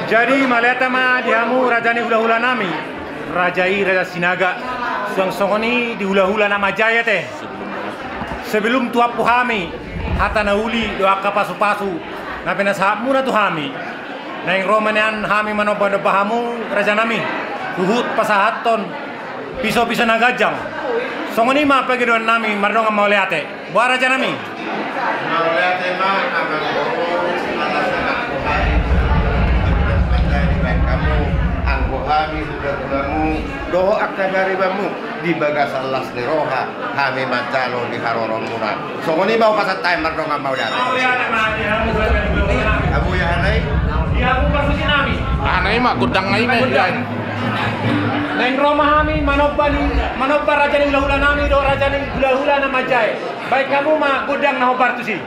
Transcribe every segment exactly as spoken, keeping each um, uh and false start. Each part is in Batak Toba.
Jadi mauliate ma di hamu raja ni hulahula nami, raja i Raja Sinaga, suang songon i di hulahula na manjae ate. Sebelum tuampu hami hata na uli dohot angka pasupasu na pinasahatmuna tu hami, naeng ro ma nian hami manombanomba hamu raja nami, huhut pasahathon pisopiso na ganjang. Songon i ma pangidoan nami mardongan mauliate. Boha raja nami? Mauliate ma amang boru, ala sahat tu hami, manjadi baen hamu anggo hami hulahulamu dohot angka baribanmu di bagasan las ni roha hami manjalo di haroromuna. Songon i ma hupasahat hami mardongan mauliate. Abu ya hanai. Abu ya hanai. Di abu parmusi nami. Hanai ma gondang nai ma. Naeng ro ma hami manomba ni, manomba raja ni hulahula nami dohot raja ni hulahula na manjae. Baen hamu ma gondang na hombar tusi.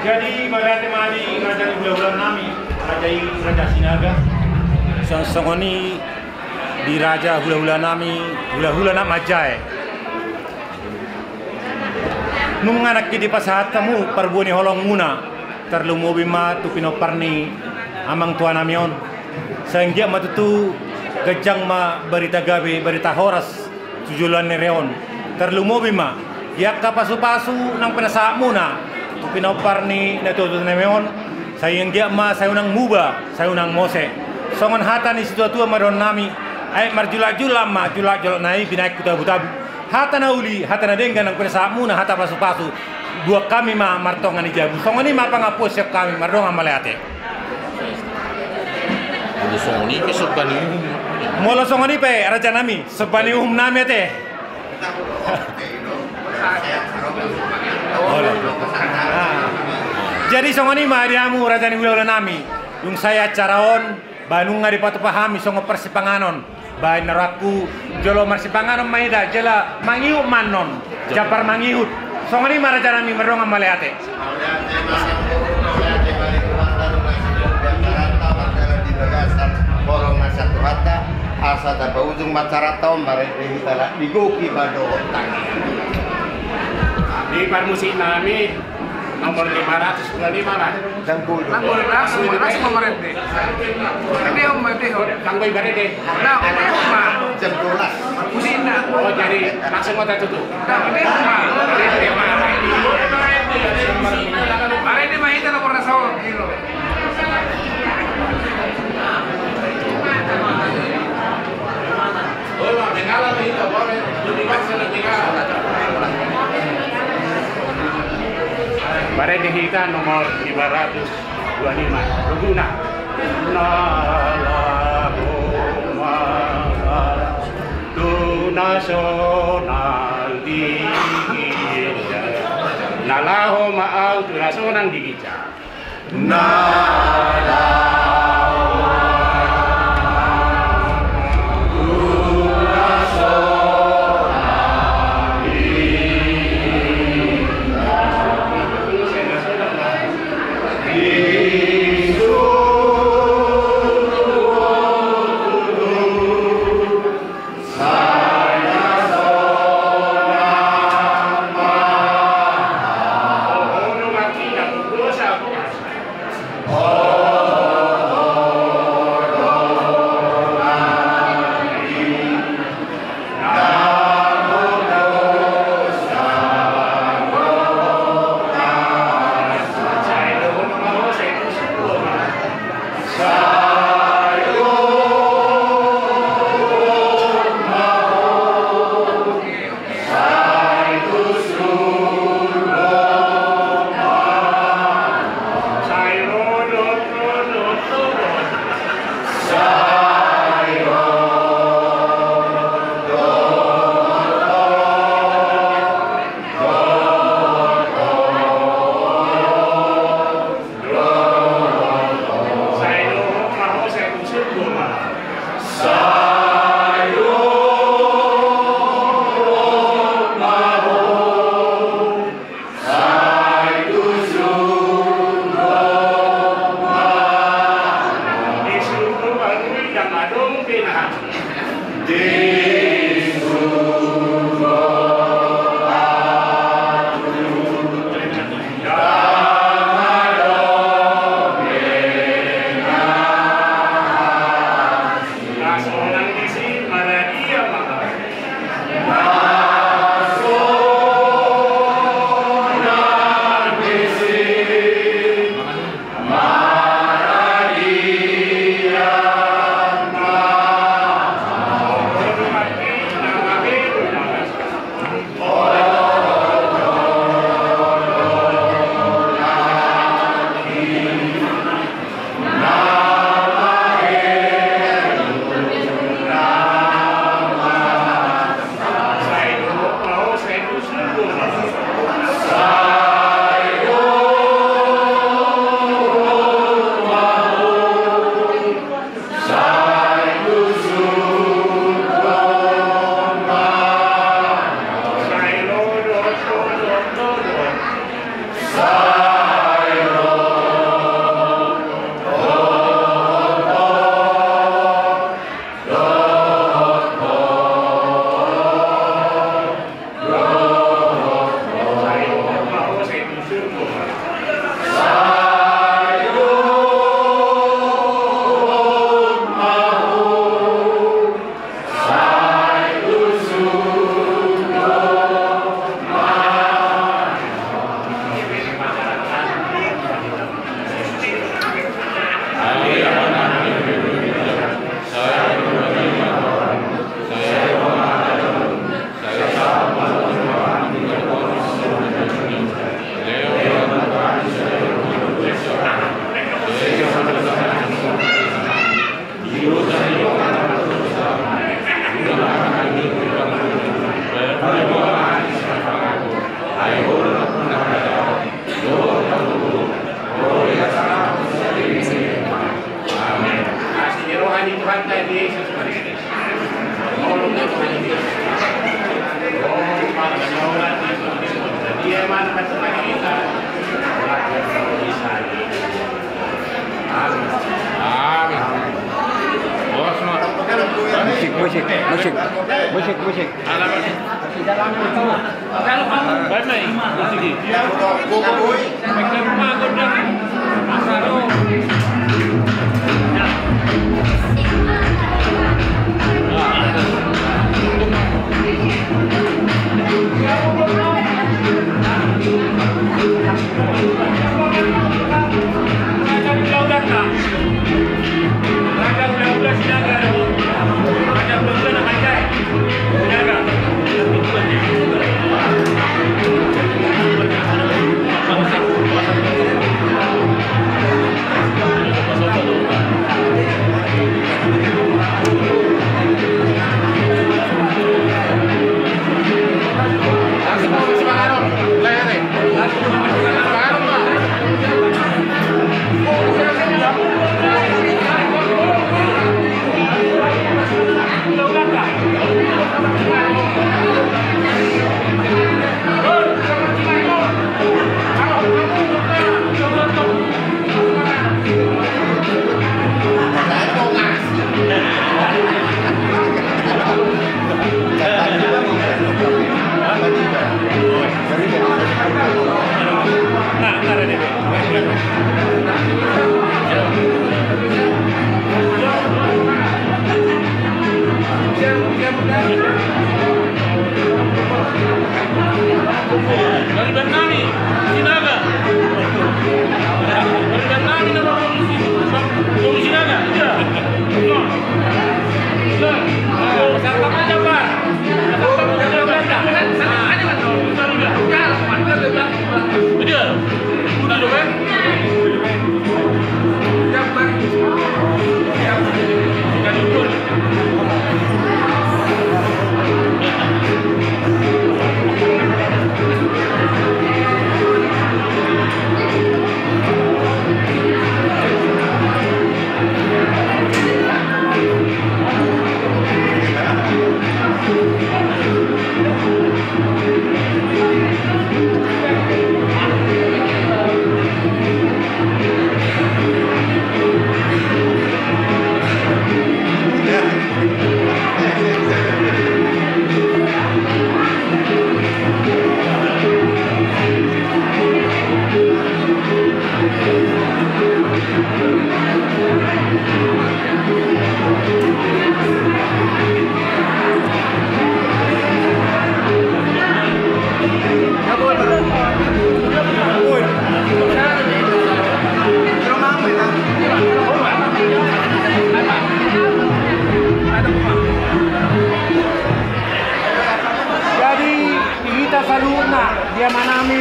Jadi mauliate ma di raja ni hulahula nami, raja i Raja Sinaga. Songon i di raja hulahula nami, hulahula na manjae. Nunga nangkin dipasahat hamu parbue ni holongmuna, tarlumobi ma tu pinompar ni amangtua nami on. Sai anggiat ma tutu ganjang ma barita gabe, barita horas tu joloan ni ari on. Tarlumobi ma di angka pasupasu naung pinasahatmuna tu pinompar ni natuatua nami on. Sai anggiat ma sai unang muba, sai unang mose. Songon hata ni situatua ma dohonon nami: Aek marjulakjulak ma, julakjulak na i binaen tu tabutabu. Hata na uli, hata na denggan naung pinasahatmuna, hata pasupasu, buat hami ma martonga ni jabu. Songon i ma pangampuon sian hami, mardongan mauliate. Molo songon i pe somba ni uhum. Molo songon i pe raja nami, somba ni uhum nami ate. Jadi songon i ma di hamu raja ni hulahula nami. Dung sae acara on, ba nunga dipatupa hami songon parsipanganon. Baen na rohangku jolo marsipanganon ma hita, jala mangihut ma annon, jambar mangihut. Songon i ma raja nami, mardongan mauliate. Asa tapaujung ma acaranta on, marende hita, digoki ma dohot tangi. Di parmusik nami. Nomor lima ratus dua lima lah. Tanggul. Tanggul, langsung, langsung memerintah. Endehon ma, endehon. Tanggul ibarat deh. Nah, endehon ma. Jam dua belas. Musikna. Oh, jadi langsung mau tutup. Nah, endehon ma. Ada ini mah, itu nomor rasawan, gitu. Parende hita nomor lima ratus dua lima, loguna. Na laho ma tu na sonang di ginjang. Na laho ma ahu tu na sonang di ginjang. Na laho Musik, musik, musik, musik, musik.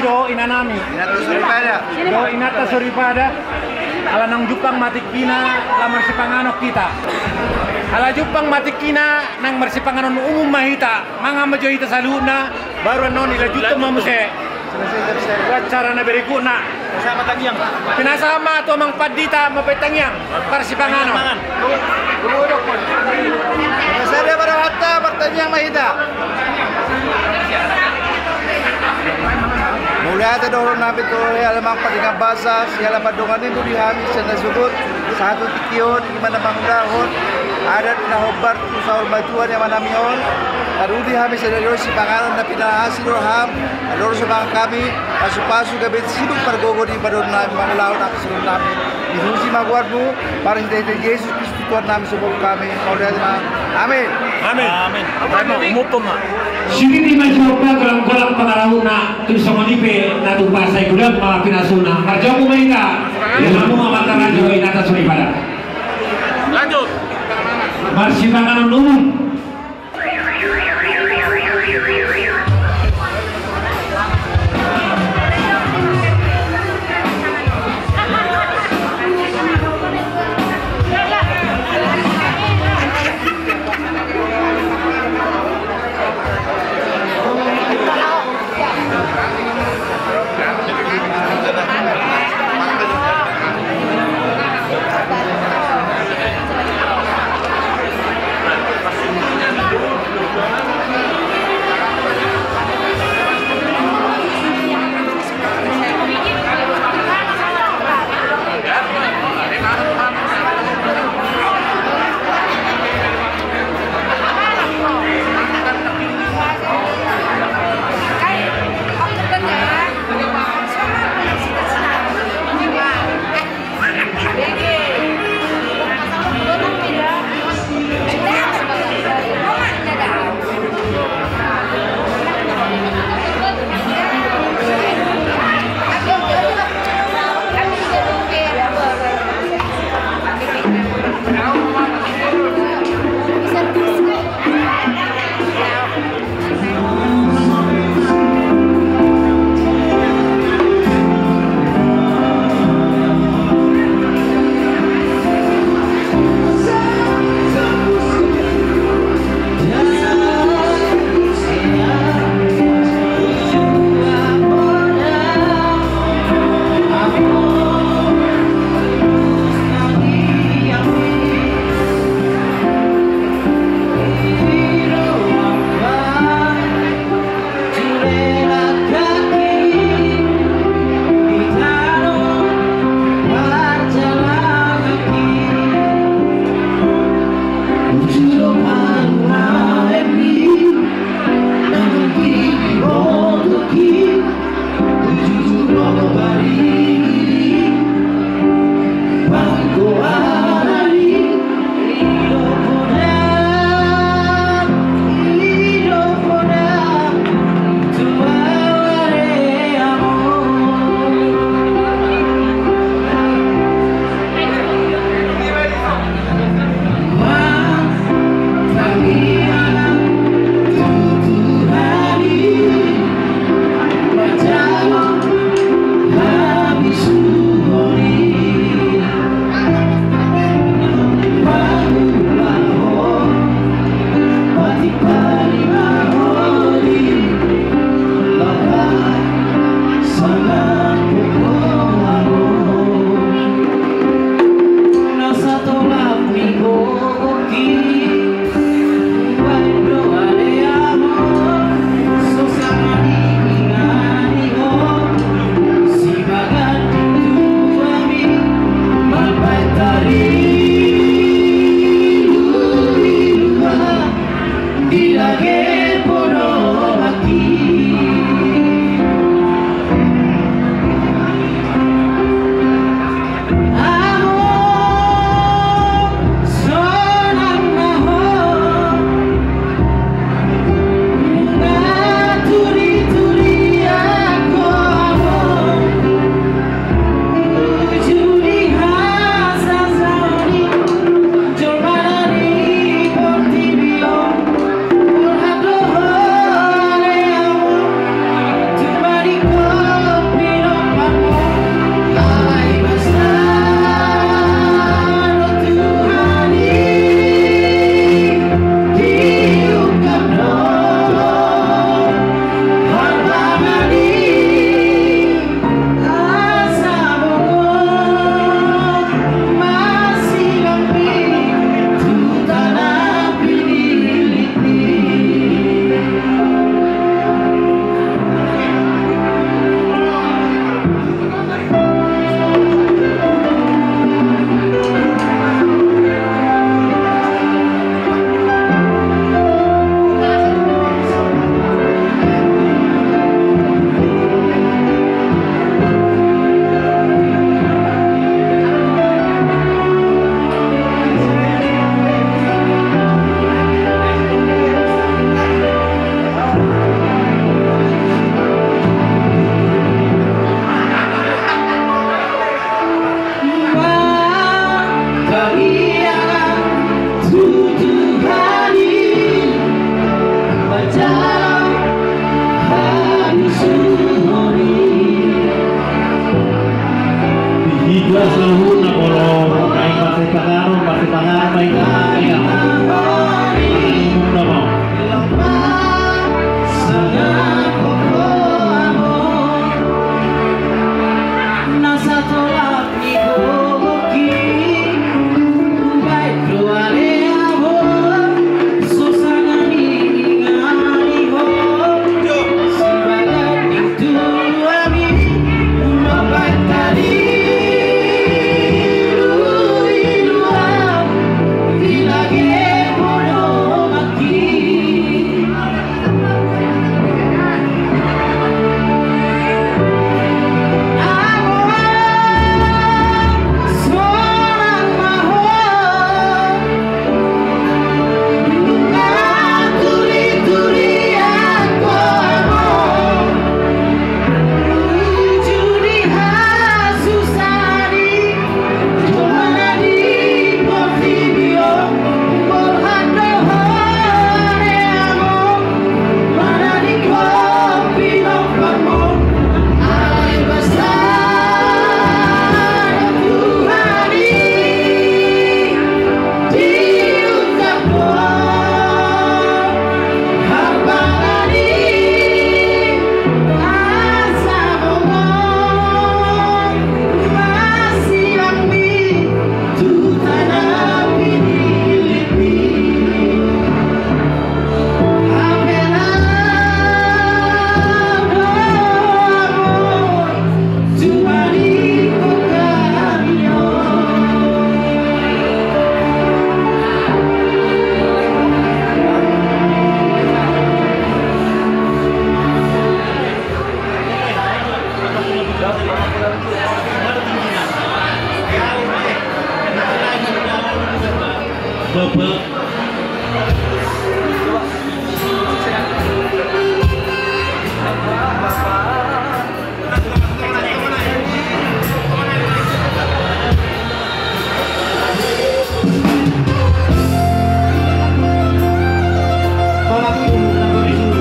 Jo inanami. Inanta soripada. Jo inanta soripada. Ala naung jumpang ma tingkina, ala marsipanganon hita. Ala jumpang ma tingkina, nang marsipanganon umum ma hita. Mangan ma jo hita saluhutna, baru annon dilanjuthon ma muse. Acara na berikutna. Pinasahat ma tu amang pandita mambahen tangiang. Parsipanganon. Sada ma rohanta, martangiang ma hita. Mauliate do dohonon nami tu Ho ale amang pardenggan basa, siala pandonganon ni Ho di hami sian na sogot, sahat tu tingki on, i ma na mangulahon adat na hombar tu saur matua ni amanami on. Taruli hami sadari on sipanganon na pinaasi do Ham, na dohonon so mangan hami, pasupasu gabe sibuk pargogo di pangkeon nami mangulahon angka suruon nami. Dipuji ma goarMu, marhitehite Jesus Kristus Tuhan nami so boru hami, mauliate ma. Amin. Amin. Amin. Amin. Umupon ma. Siriri ma jo golang-golang pangarahutna, tu songon i pe na tupa sai godang ma pinasuna. Marjabu ma hita. Di hamu amanta raja, inanta soripada. Lanjut. Marsipanganon umum.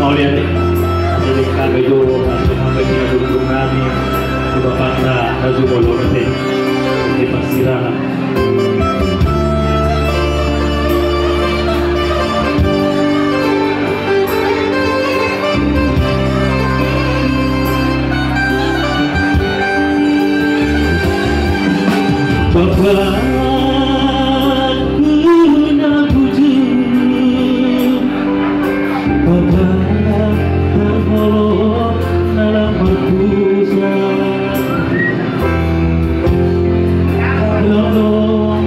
Mauliate. Jadi kami jo langsung sampai di gedung nami. Coba paksa, langsung mau lo nanti. Di Pasirahan. Bapakku na bujur, Bapak tarholong na lam markusa. Lolo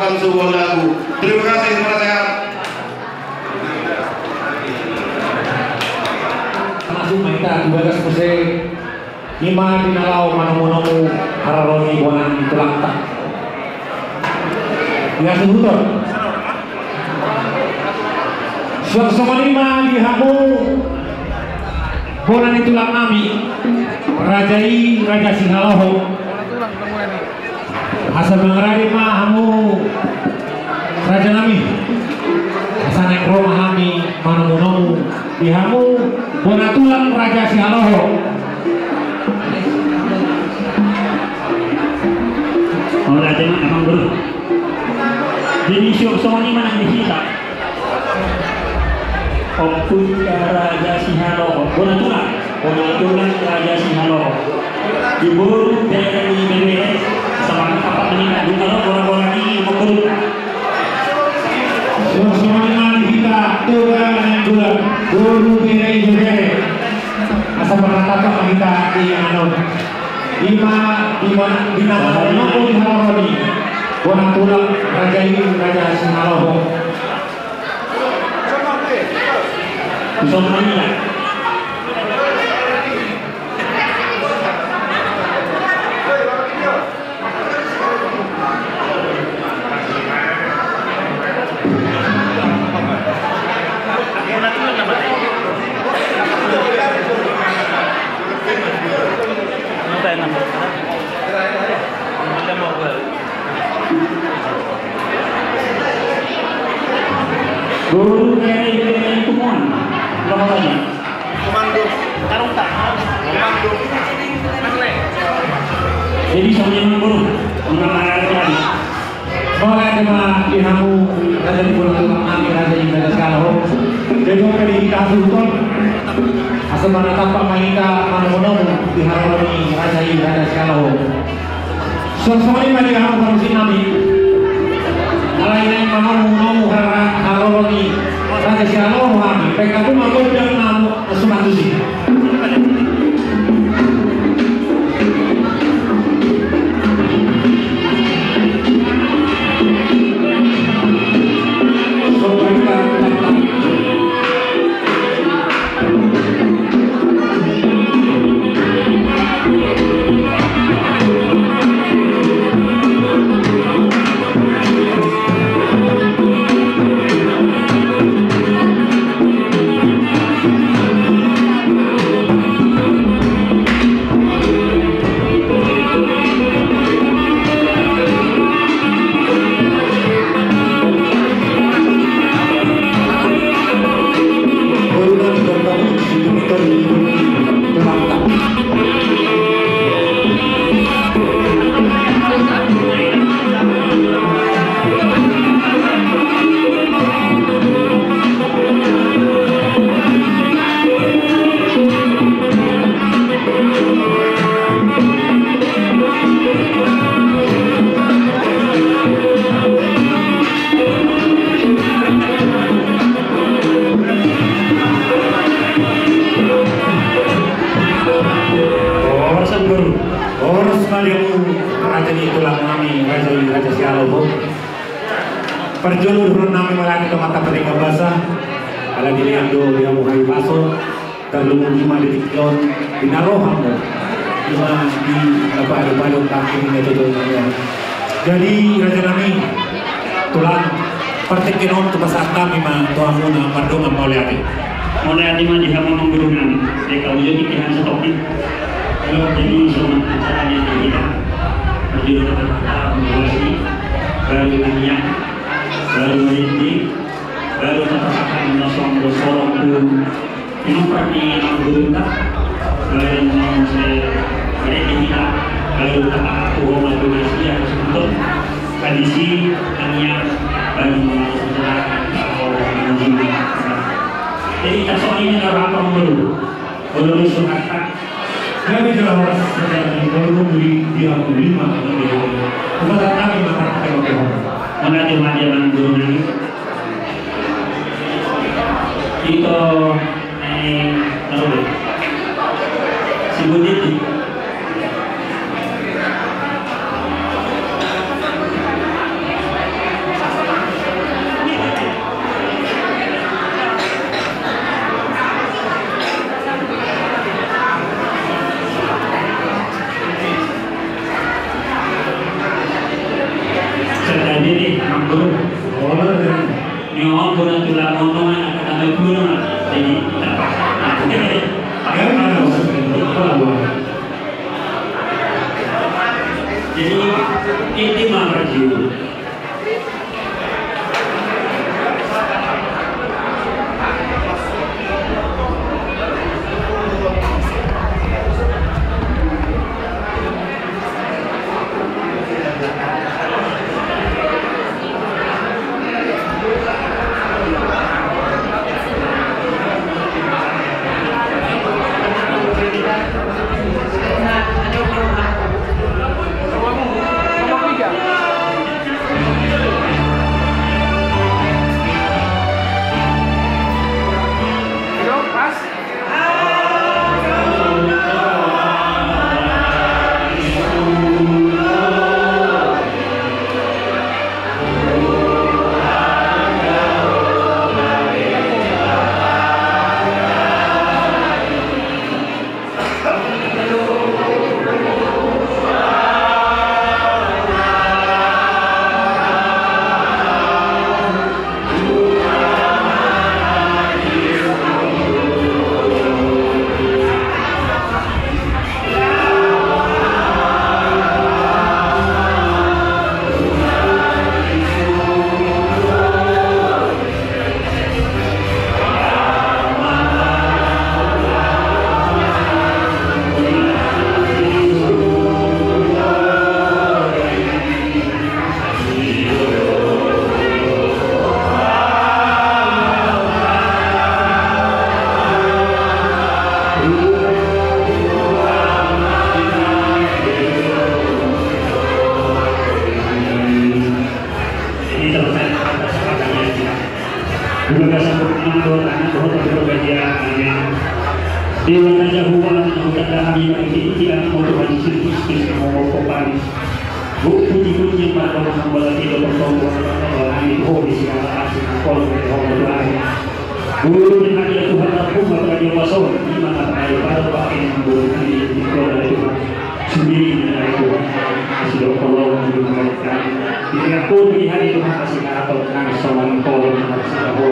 Sebuah lagu. Terima kasih, terima kasih. Masuk ma hita tu bagas muse. Ima di na laho manomunomu haroro ni bona ni tulangta. Ia suhuton. Suang songon i ma di hamu bona ni tulang nami, raja i Raja Sihaloho. Asa mangarade ma hamu raja nami. Asa naeng ro ma hami manomunomu di hamu bona tulang Raja Sihaloho. Mauliate ma amang boru. Jadi suang songon i ma nang di hita. Ompunta Raja Sihaloho. Bona tulang. Bona tulang Raja Sihaloho. Di boru bere ni bere. Sama apa ini kan? Bola bola ni ompunta. Suang songon i ma di hita, Toga Nainggolan. Boru bere ni bere. Asa marnatapa ma hita di anu. Ima, ima, ima, ima, ima, ima, ima, ima, bona tulang raja i Raja Sihaloho. Boru bere ni bere ni tumon. Komando. Tarung ta. Komando. Jadi songon i ma boru. Menang arah tadi. Mauliate ma di hamu raja ni boru tulang nami, raja i Raja Sihaloho. Jadi oke di hita suhuton. Asa marnatapa ma hita manomunomu di haroro ni raja i Raja Sihaloho. Suang songon i ma di hamu parmusik nami. Alai naeng manomunomu haroro ni Raja Sihaloho hami. Baen hamu ma gondang na sumantusi. Horas amang boru. Horas ma di hamu raja ni tulang nami, raja i Raja Sihaloho. Parjolo dohonon nami mauliate tu Amanta Pardenggan Basa. Ala dilehon do di hamu hahipason. Tarlumobi ma di tingki on di na roham do. Ima di na padopadon tangki ni na jojol nami. Jadi raja nami, tulang, partingkian on hupasahat hami ma tu hamuna mardongan mauliate. Mauliate ma di hamu amang boru nami. Deka ujo di kehan satopi. Jadi songon acara ni hita. Parjolo na pertama mauliate. Baru nanya. Baru merinding. Baru tapasahat na songon sorong tu. Ino parti amang boru ta. Baru muse. Baru hita. Baru tapasahat tu homa tu nasihat tu suhut. Tradisi hanyar. Baru muse. Jadi tasoni na rapa amang boru. Boru ni suhut ta. Jadi jelas secara di boru di di aku lima. Bukan kami makan pakai waktu. Mana cuma dia amang boru nami. Ito, eh, taruh deh. Sebut itu. Jadi, inti ma parjolo. Di bagasan hurang dohot anak dohot haporseaon. Amen. Debata Jahowa, na hutanda hami marhitehite Anakmu Tuhan Jesus Kristus, na manggokhon hami. Bukti di dunia mardongan hambalang i do pertonggoan, hambalang i tu Ho di segala asi, na kolom di Ho Tuhan. Guru di hami Tuhan, tarpung ma di bagasan on, i ma na paima baru pakai nang guru hami di kolom Tuhan. Sude ma Tuhan, asi do kolom di Tuhan. Di hami Tuhan, asi na tongtong songon kolom, asi na Ho.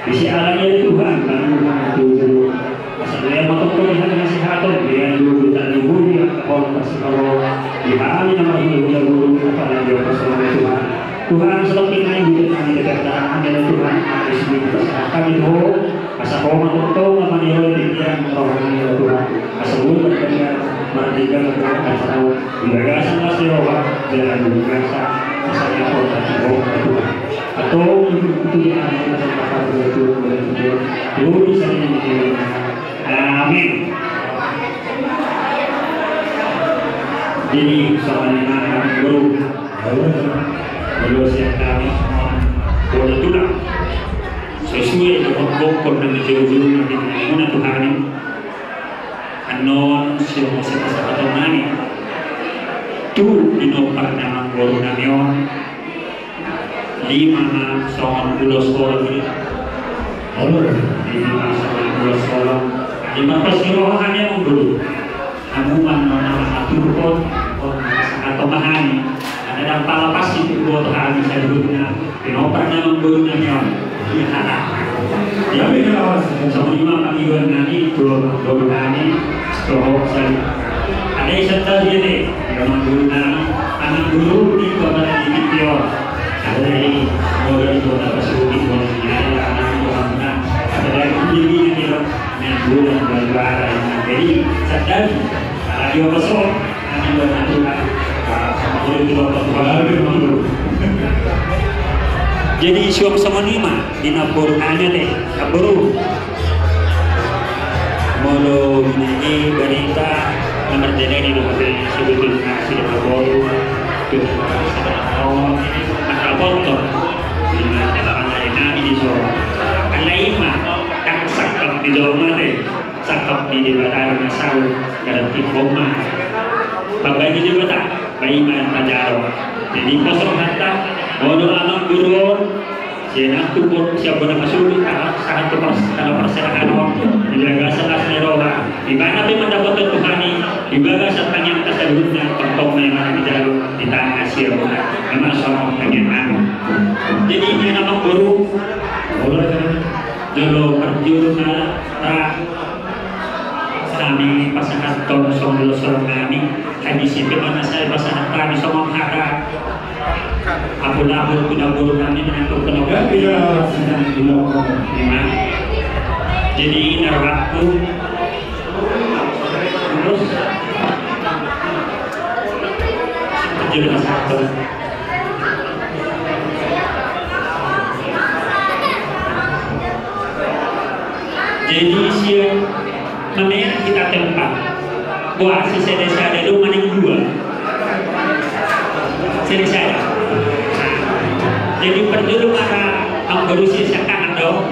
Isi alani Tuhan, kami mengatur dulu. Asa dia motong kami hati nasihat, dia dulu tadi budi, kata orang kasih Allah. Di kami nama dulu, dulu, dulu, apa lagi, apa selama Tuhan. Tuhan, selalu kita yang hidup kami dekat tangan, ya Tuhan, kami sendiri terserah kami, Tuhan. Asa kau motong, apa dia, dia, rohani, ya Tuhan. Asa dulu, berdengar, merdeka, berdengar, asa tahu. Di bagasan las di roha, jalan di bagasan, asa dia, Tuhan, Tuhan. Atau itu, itu dia, itu dia, itu dia. Amin. Jadi, soalnya, guru, guru siap kami, guru tulang. Sesuai dengan pokok dan jauh-jauh nanti, mana Tuhan ini. Annon, siap, siap, siap, siap, nani. Tu, ino, pernah guru nami on. Lima na songon ulos holong i. Holong. Lima na songon ulos holong. Lima pas ni roha hanya membeli. Kamu mana nama atur pon, pon atau mahani. Ada dalam pala pasti tu buat hami saluhutna. Pinompar na membeli nami on. Iya. Sama juga pangidoan nami, dua, dua nami, sekelompok saja. Ada yang serta dia deh. Memang guru nami, anak guru di kepala didik dia. Ada dari, mulai dari kota Pasuruan, mulai dari anak guru, ada dari guru di dia. Nah, guru dan guru ada yang jadi sadari, radio kosong, nanti buat nanti, Pak. Pak, guru di bawah, Pak, guru. Jadi, suap sama lima, di Naboru nanya deh, Naboru. Molo binege barita na mardalani do hape sebetulna sude marbolu tu na marbolu. Maka boto di na dalangan ari nami di so. Alai ma dang sangkap di jolma te, sangkap di Debata na sau. Berarti koma pambaen ni Debata, baen ma na tajalo. Jadi kosong hata, molo amang guru on. Sian tu pun sian bona pasuli, sahat tu pas, tala parserahan on. Di bagasan las ni roha. Di mana pe mandapothon Tuhan i, di bagasan tangiang na saluhutna, tongtong memang dijalo di tangan sian bona. Memang songon tangiang nami. Jadi, ini nama guru. Jolo parjolo na, ra. Hami pasahathon songon ulos holong nami. Habis itu mana saya pasahat Songon hata, apulahul tu daburunami menantu penogak. Iya, iya. Jadi, ina rohangku. Terus, jadi satu. Jadi, siap. Mamereng hita tempat. Boha, sisada-sada do manang dua? Sada-sada. Nah, jadi parjolo ma amangboru, sian siangkangan do?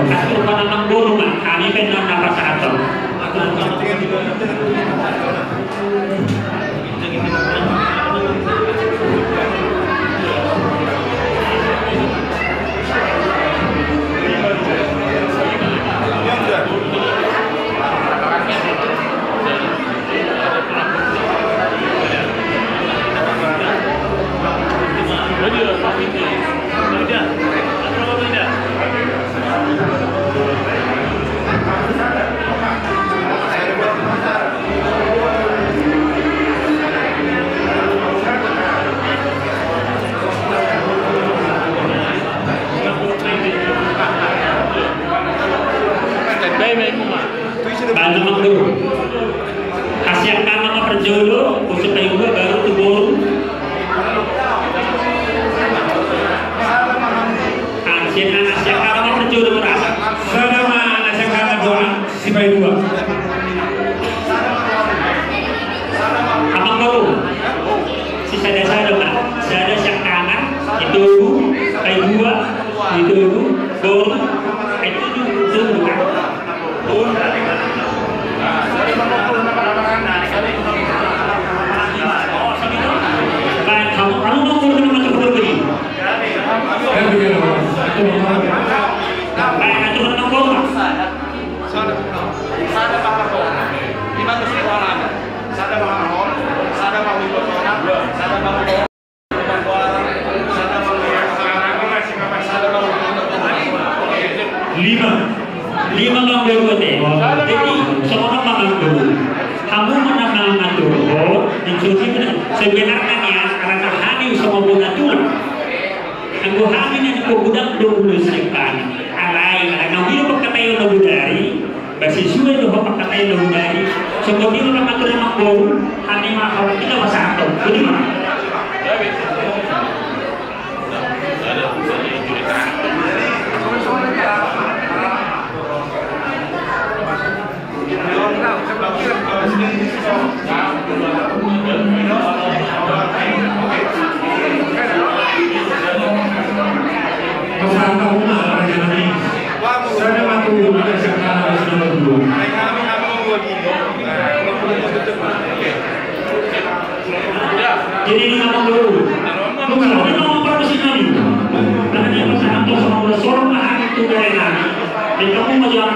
Atur ma amangboru ma, hami pe annon na pasahathon. Baen ma amangboru. Hasiangan ma parjolo, boru sipaidua, baru tu boru. Hasiangan, hasiangan ma parjolo, boru. Sada ma hasiangan, boru. Sipaidua. Amangboru. Sisada-sada ma. Sada siangkangan, i togu, paidua, i togu, boru, i togu, togu. Baen, hamu, hamu ma boru, hamu ma boru. Baen, hamu ma boru. Sada, sada ma hahol. Sada ma hahol. Sada ma hahol. Sada ma hahol. Lima. Lima ma amangboru ate. Jadi, songon on ma amangboru. Hamu ma na mangaturhon, instruksi mana? Sebenarnya ni, karena hami songon bona tulang. Anggo hami na di pogudang do ulos siangkangan. Alai, alai, na hudok pangkataion na bodari, ba sesuai do ho pangkataion na bodari, songon i do na mangaturhon amangboru, hami ma hau hita pasahathon. Boti ma. Jadi, ini ngomong dulu. Lu kalau ini ngomong apa sih tadi? Karena dia pasangan tuh sama udah sorong lah itu dari nani. Dan kamu mau jual.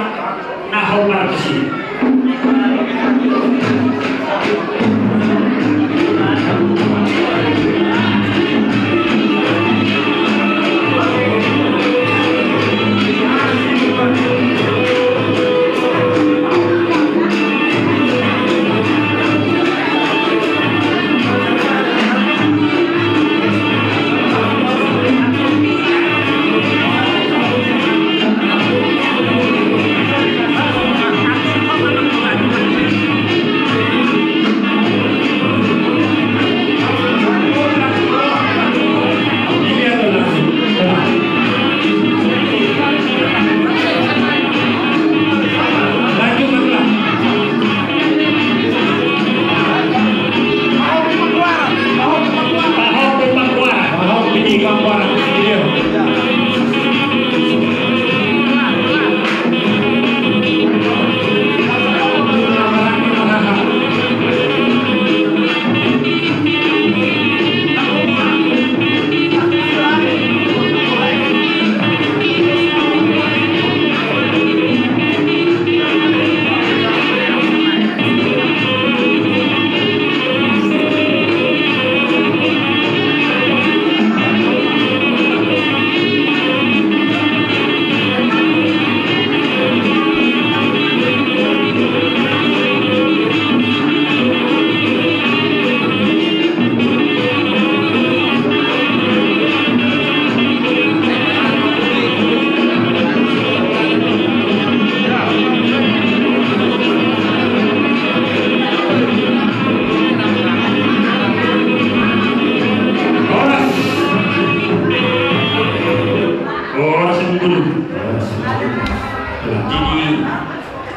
Nah, hormat di sini.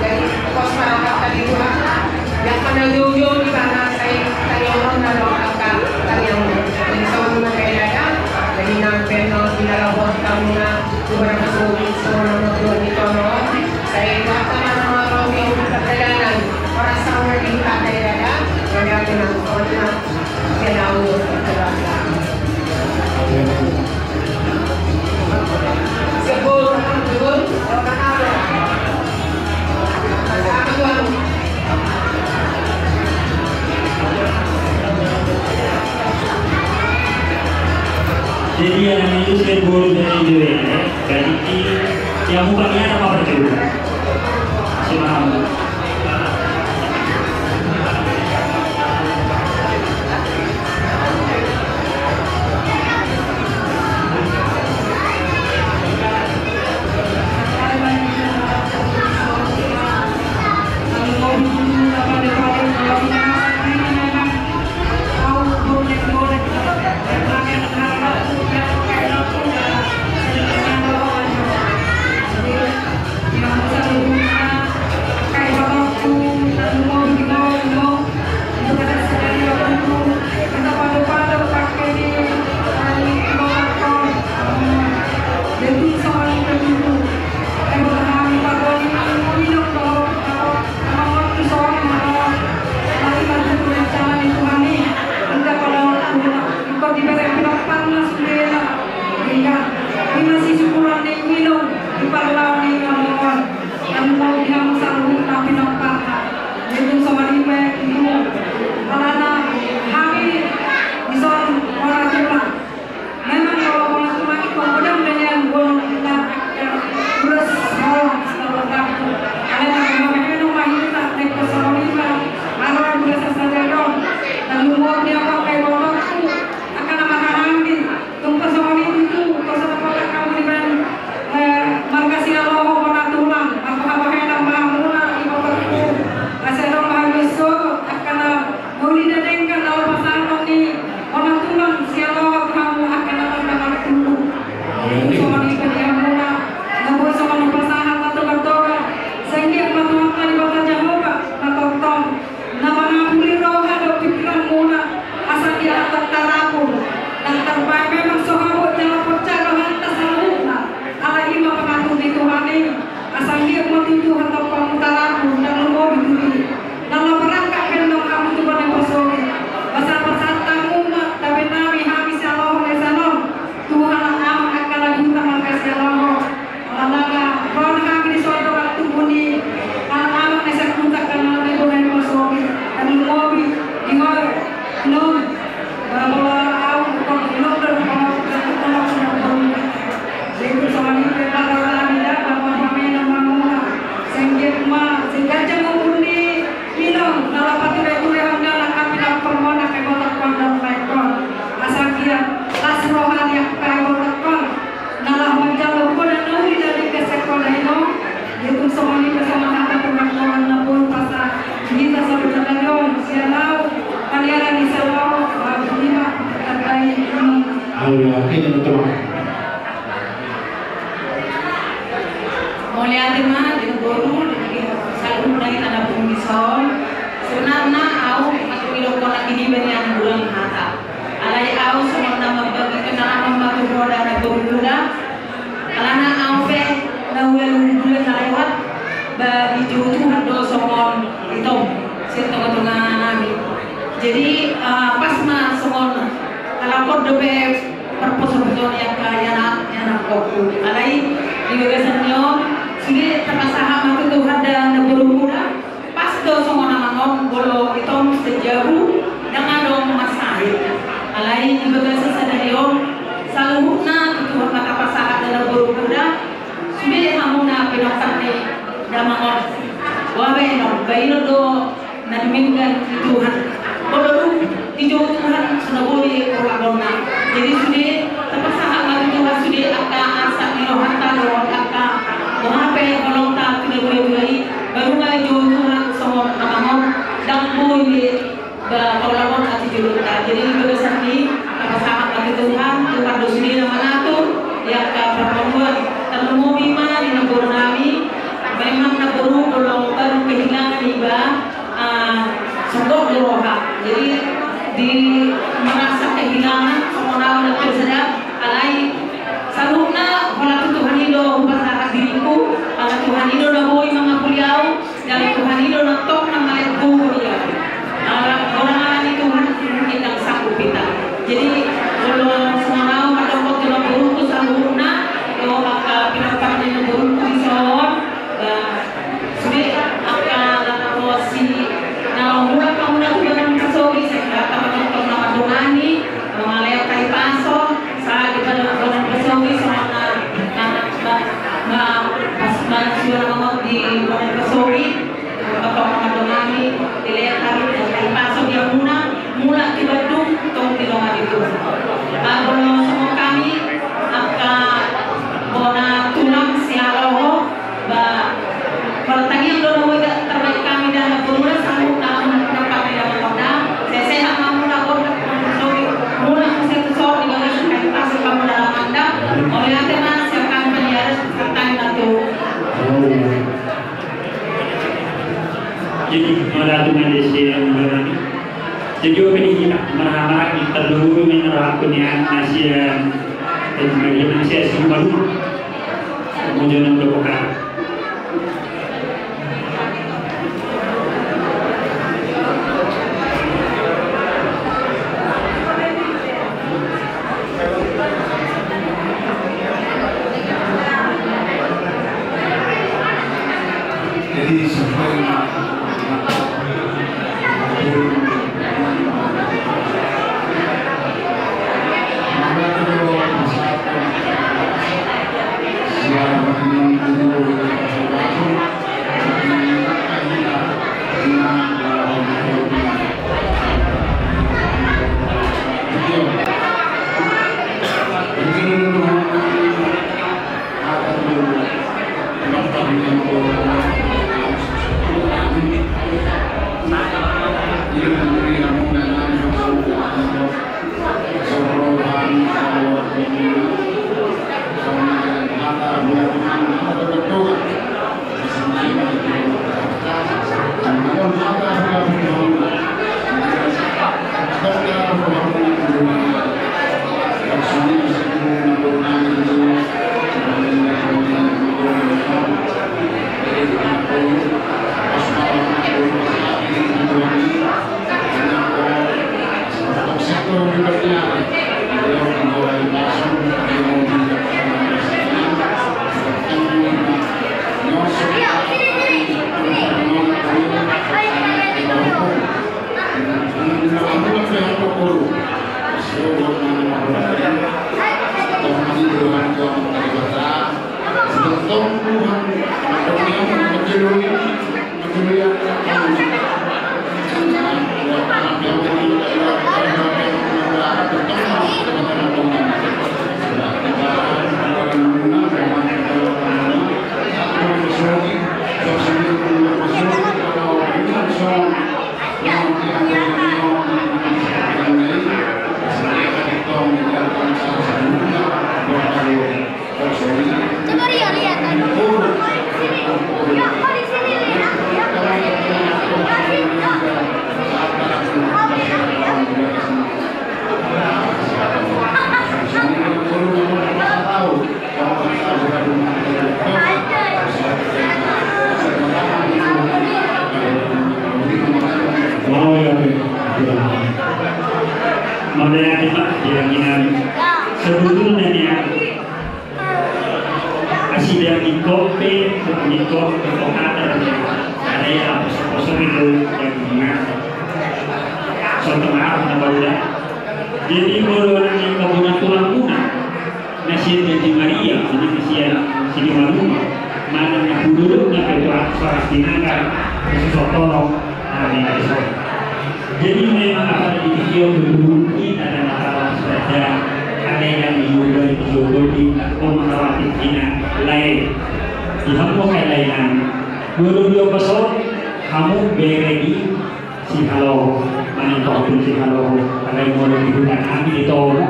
Jadi pos ma rohanta di Tuhan. Jala na joujou di bana sai tangianghon ma rohanta, tangianghon. Jadi songon i ma dada. Jadi na peno di dalam hot kamu na. Tuhan na so, so na so di tono. Sai rohanta ma na maro di pardalanan. Ora sama di hata dada. Jadi na songon i ma. Jadi ya, yang itu saya guru dari D W L, jadi di, yang bukan dia apa perlu. Siapa? Boru, di saluhutna hita na pung dison. Sebenarna au, matu idok kona gini bani anak bulan hata. Alai au songon na mambagi pengalaman matu roda na boru muda. Alana au pe na ualu bulan na lewat, ba dijou Tuhan do songon itom, sian tonga-tonga nami. Jadi, eh, pas ma songon halak on dope parposo-poso ni angka ianakkon. Alai di bagasan ni on, sude tapasahat ma tu Tuhanta na boru muda, pas do songon amang on, molo itom sian jabu, ndang adong mansahit. Alai di bagasan sadari on, saluhutna tu Tuhan ma tapasahat na boru muda, sude hamuna pinompar ni damang on. Boha baenon, baenon do na dumenggan ni Tuhan. Molo dung dijou Tuhan, so na boi porlakonna. Jadi sude tapasahat ma tu Tuhan sude angka arsak ni rohanta dohot angka boha pe holongta tu na dua-dua i, baru ma dijou Tuhan songon amang on, ndang boi be porlakon atik jolonta. Jadi di bagasan i tapasahat ma tu Tuhan, Tuhan do sude na mangatur di angka parngoluan. Tarlumobi ma di namboru nami, memang namboru molo baru kehilangan iba, ah, songgot do roha. Jadi di merasa kehilangan, songon au na tersadar, alai saluhutna holan tu Tuhan i do hupasahat diringku, ala Tuhan i do na boi mangapuli au, jala Tuhan i do na tong na malean gogo di au. Ala, godang ala ni Tuhan, mungkin ndang sanggup hita. Jadi molo songon au mandok tu namborungku saluhutna, dohot angka pinompar ni namborungku dison, ba, sude angka laho si na laho mulak hamuna tu Boan Pasogi, sai hata ma tongtong na mandongani, mangalean tai paso, sahat di Boan Pasogi, songon na, na, na, na, pas, na, sude na mangot di Boan Pasogi, tongtong na mandongani, dilean hami, tai paso di hamuna, mulak tu Bandung, tong dilongani Tuhan. Molo songon hami, angka bona tulang sihaloho, ba, martangiang do na boi tarbaen hami da na boru muda, saluhutna hamuna pinompar ni damang on da, sehat-sehat ma hamuna, borhat ma hamuna, mulak muse tu son di bagasan hahipason hamu dalan anda. Mauliate ma sian hami paniaran, santabi ma tu. Jadi, mauliate ma di sian hami. Jadi, oke, di hita marhaha-maranggi, tarlumobi ma na rohangku nian na sian, eh, na sian Simalungun. Mauliate ma di hita. Jadi, sesuai dengan Jadi memang apa di video dulu kita dan apa saja ada yang diubah diubah di pemengawati kita lain di hamu kalian dulu dia pasal hamu beredi si halo manang tohtu si halo ada yang mau di hutan kami di tol.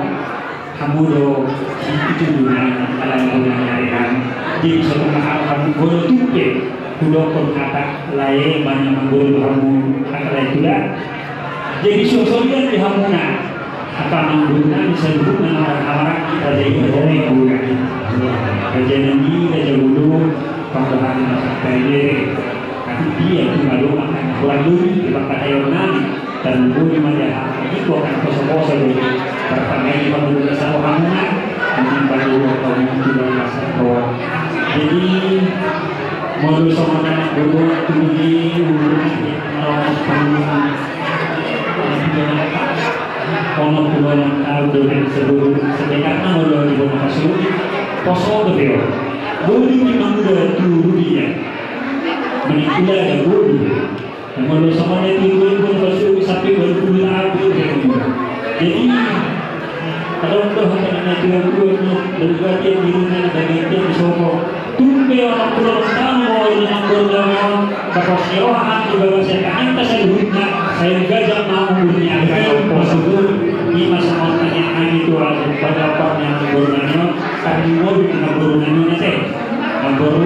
Hamu do itu dunia dalam dunia hari ini. Jadi suatu mahal kamu bodoh tupe kudokkon kata lae banyak mangguru hamu kata lae tuda. Jadi sosolian di hamuna apa mangguru nami seluruh nama orang kita jadi bodoh guru. Raja nami raja guru panggahan masak kaya tapi dia itu malu makan kurang lebih di bangka tayo nami. Tarlumobi ma di aha, iko kan poso-poso do. Parpangai ma dulu na saro hamuna, anjing baru dua tahun itu baru na saro. Jadi molo songon anak dulu tuli urus maronos panggung. Ono puluhan tahun do dan sebelum sebenarnya molo di bona pasuri poso do beo. Bodi di mangga turu dia. Menikula ada bodi. Molo songon na tiga puluh sampai dua puluh tahun. Jadi adong do hata na tiga puluh tu berarti yang di rumah ada gantian di sopo. Tumpe orang pulau tano mau di nanggur dalam kapos nyawa di bawah saya tangan tak saya duitnya saya gajah mau umurnya agak posisi. Ini masa mau tanya kami tu ada pada apa yang nanggur dalam tapi mau di nanggur dalam nanti nanggur.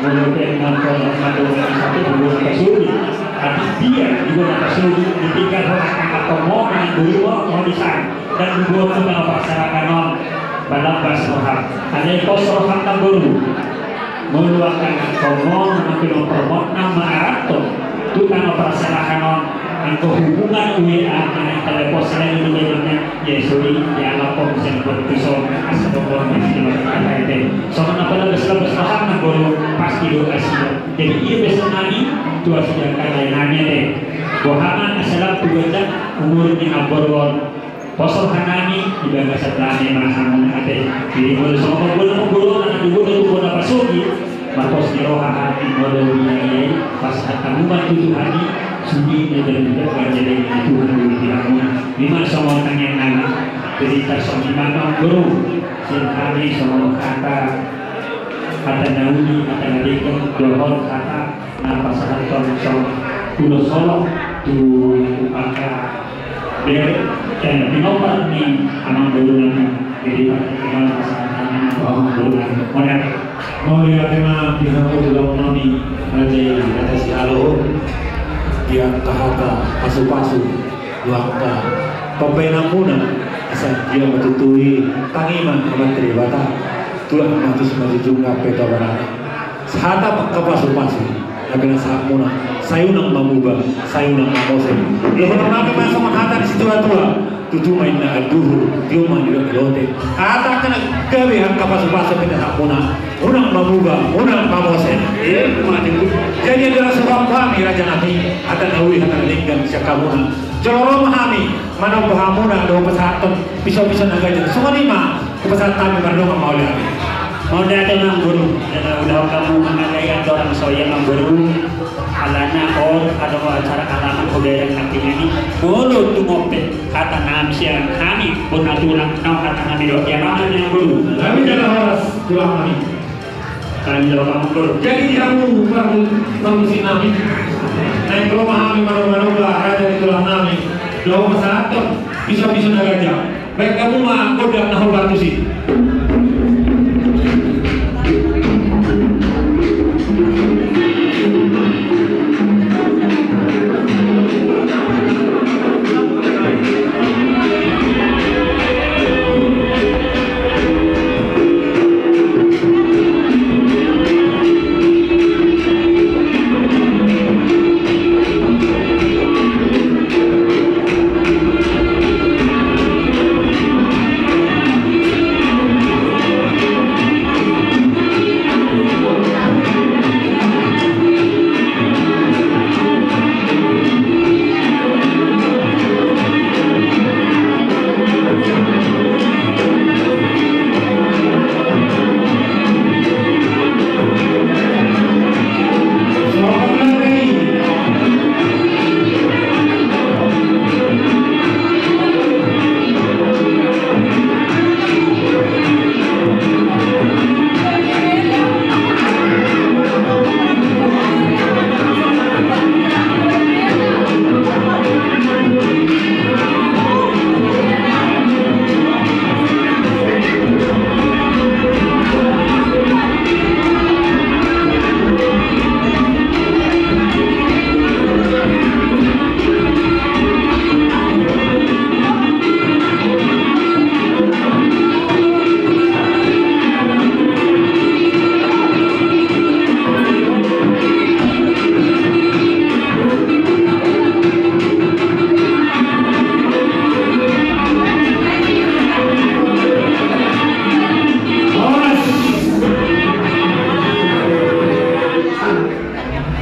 Molo pe na pernah satu dulu na pasuri. Habis dia juga na pasuri di tingkat orang angka komo dengan guru mau mau di sana dan dua tu na pasaran kanon balap bas roham ada yang kos roham tak guru. Molo angka komo makin permot nama arato tu tano pasaran kanon angka hubungan W A mana telepon selain di dalamnya. Ya sorry ya lapor bisa buat pisau asal lapor bisa buat apa itu. Soalnya apa lagi selama selama nak guru pasti doa sih. Jadi dia bisa nani tua sih yang kata nanya deh. Bohana asal tuh baca umurnya abor. Posor hanami di bagasan lame mahamun ate. Jadi mulai sama guru guru anak guru itu guna pasuki. Marpos ni roha hati molo dianiai pas hatamu bantu Tuhan i sudina dan juga ganjari Tuhan di hatimu. Lima sama tangan nami. Jadi tarsongi mata guru sing kami sama kata kata nauli kata nadikon dohot kata na pasahaton sama kulo solo tu angka bere dan pinompar ni amang guru nami. Jadi pakai tinggal pasahaton amang guru nami. Mauliate ma di hamu tulang nami raja i raja sihalo. Di angka hata pasu-pasu di angka pambaenanmuna asa dia matutui tangi ma Amanta Debata. Tulang ma tusi majujung na peta barana sahata angka pasu-pasu. Tapi na sahat muna sai unang mamuba sai unang mamose. Dia unang nami masuk hata di situa-tua. Tutu ma inna anduhur, tio ma nilot-nilote. Hata kena gabe angka pasu-pasu pinasampuna. Unang mamuba, unang mamose. Jadi adalah sebab kami raja nami, hata na uli hata na denggan sian hamuna. Jolo ro ma hami manomba hamuna dohot pasahathon piso-piso na ganjang. Songon i ma pasahat hami mardongan mauliate. Mauliate ma guru. Udah kamu mengenai aturan soya ma guru. Alana on adong acara alaman hubereng na tingani. Molo tumompe hata nami sian hami bona tulang nau hata nami do ia nama ni guru. Nami jala horas tulang nami. Kami jala kamu guru. Jadi di hamu parmusi nami. Naik rumah hami mano-mano bah raja di tulang nami. Dohot pasahathon piso-piso na ganjang. Baen hamu ma gondang na hobatusi.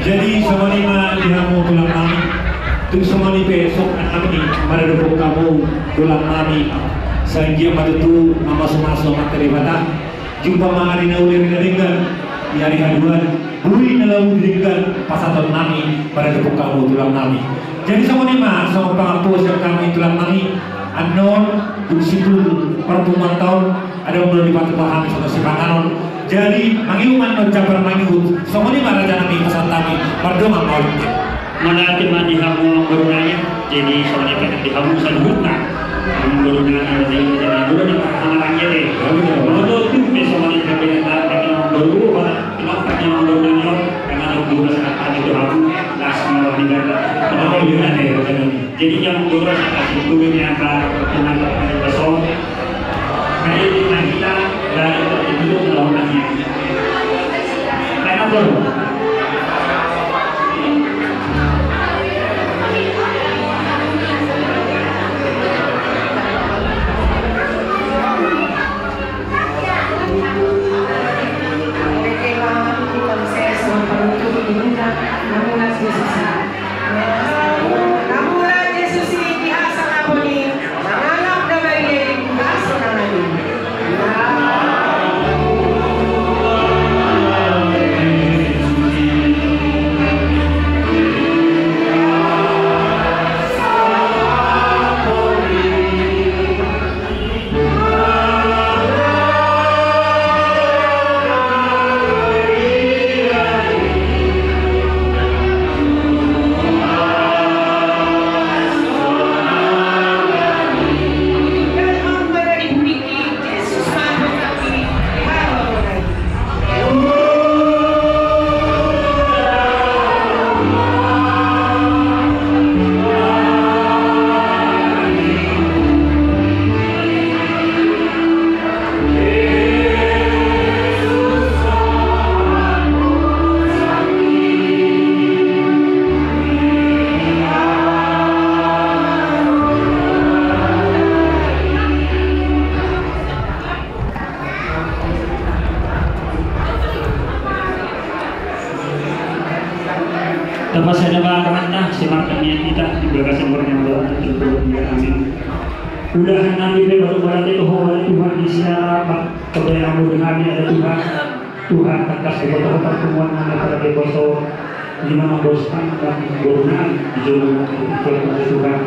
Jadi songon i ma di hamu tulang nami. Tung songon i pe songon nami maradophon hamu tulang nami. Sai anggiat ma tutu mamasumasu Amanta Debata. Jumpa ma ari na uli, ari na denggan, di ari haduan, boi na laho denggan pasahaton nami maradophon hamu tulang nami. Jadi songon i ma songon pangampu sian hami tulang nami. Annon dung situtu parpunguan taon, adong do dipatupa hami songon sipanganon. Jadi mangihut ma annon jambar mangihut. Songon i ma raja nami pasahat hami. Mardongan ma uli. Mauliate ma di hamu amangboru nami. Jadi songon i pe di hamu saluhutna. Amangboru nami, jadi jadi boru ni pasangan lagi deh. Mau tuh pe songon i pe, amangboru, amangboru nami, karena amangboru nami, karena amangboru pasahat hami tu hamu. Las ma roha ni Debata. Amangboru nami. Jadi jangan boros atas itu ini apa, dengan apa yang besok. Kayak di kita dari itu dalam hati. Karena boros. Namulat Jesus i di hasangapon i, mangalap na badia i di hasangapon i. Tapasada ma rohanta, simartangiang hita di bagasan pernyataan. Amin. Udahan nami pe baru berarti tu Ho, ale Tuhan, di siapa kau yang mau dengan, ale Tuhan. Tuhan, tangkas diboto Ho parpunguan nami, pada diboto di mana bos nami, boru nami, di jolo nami, di jolo nami, Tuhan.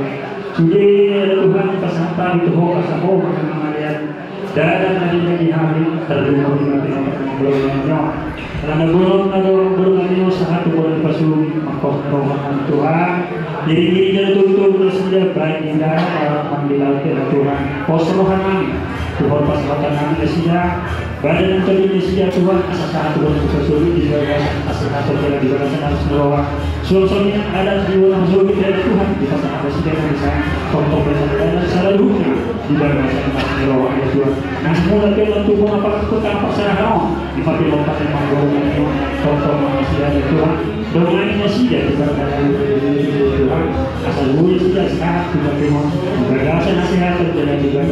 Sude, ale Tuhan, pasahat hami tu Ho, asa Ho ma na mangalean. Dada na di hami, tardongan di hami, tardongan di hami. Alana boru na dorong, boru na nio, sahat tu boru na pasumi, mangkos roha nami, Tuhan. Iring-iring jala tolu-tolu nasida, baik di darat, laut, manang di laut, ale Tuhan. Pos roha nami, Tuhan, pasahat nami nasida. Badan na tolu nasida, Tuhan, asa sahat tu boru na pasumi, di bagasan, asa sahat tu boru na, di bagasan atas roha. Suang songon i adat di boru na pasumi, ale Tuhan, dipasahat nasida na bisa tongtong, di bagasan atas roha, ale Tuhan. Nah, semua lagi untuk mengapa kota apa sana, di mati lompat yang mampu, tongtong nasida, ale Tuhan. Dongani nasida, Tuhan, Tuhan. Asa boi nasida sahat, Tuhan, Tuhan. Bagasan na sehat, Tuhan, Tuhan.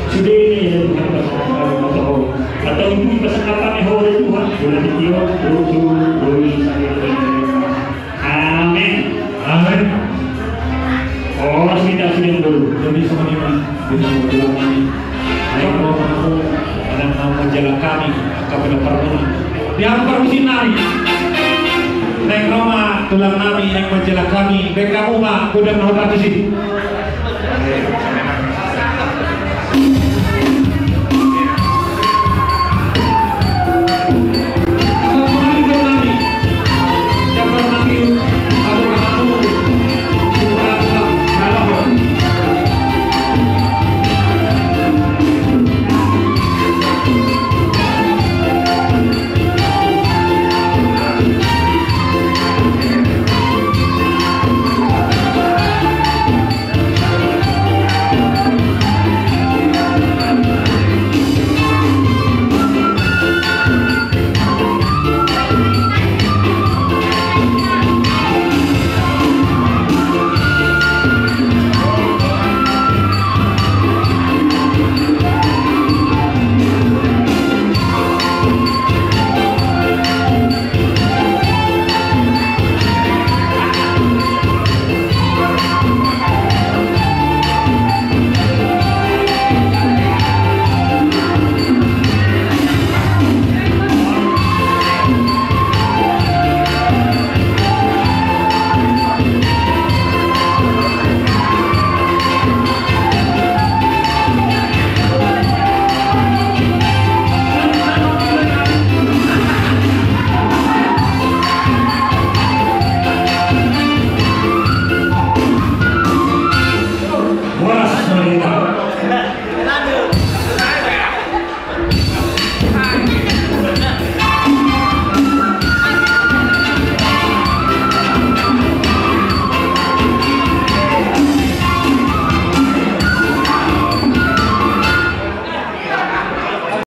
Sude i, ale Tuhan, pasahat hami tu Ho. Atau untuk pasahat hami tu Ho, ale Tuhan. Bola di tio, bola di tio, bola di tio. Amin. Amin. Horas ma hita sude, boru. Jadi songon i ma, jadi songon i ma. Ayo, boru, boru, ada nama jalan kami, kami dapat boru. Di angka parmusikon nami. Naeng ro ma tulang nami, naeng manjalo hami, baen hamu ma godang na hupartusi.